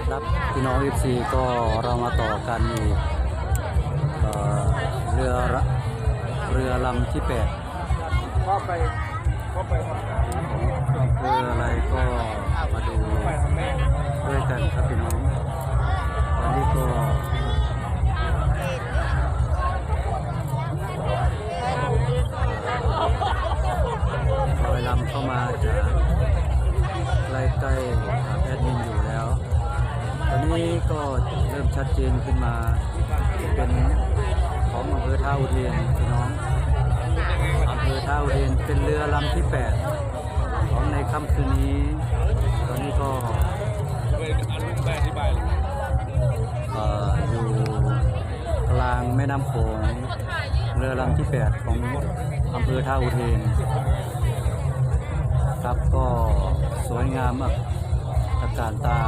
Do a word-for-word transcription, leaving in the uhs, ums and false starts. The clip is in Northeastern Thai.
ครับพี่น้อง เอฟซี ก็เรามาต่อกันอีก เอ่อ เรือละ เรือลำที่แปด ก็ไปก็ไปทำงาน ของอำเภออะไรก็มาดู ไปทำแม่ ด้วยกันครับพี่น้อง ตอนนี้ก็ลอยลำเข้ามาจากใกล้ๆแอดมินอยู่แล้ว ตอนนี้ก็เริ่มชัดเจนขึ้นมา เป็นของอำเภอท่าอุเทนพี่น้อง อำเภอท่าอุเทนเป็นเรือลำที่แปดของในค่ำคืนนี้ ตอนนี้ก็ เลยอนุไปอธิบายเลย เอ่อ อยู่กลางแม่น้ำโขง เรือลำที่แปดของอำเภอท่าอุเทนครับ ก็สวยงามอ่ะ ตระการตา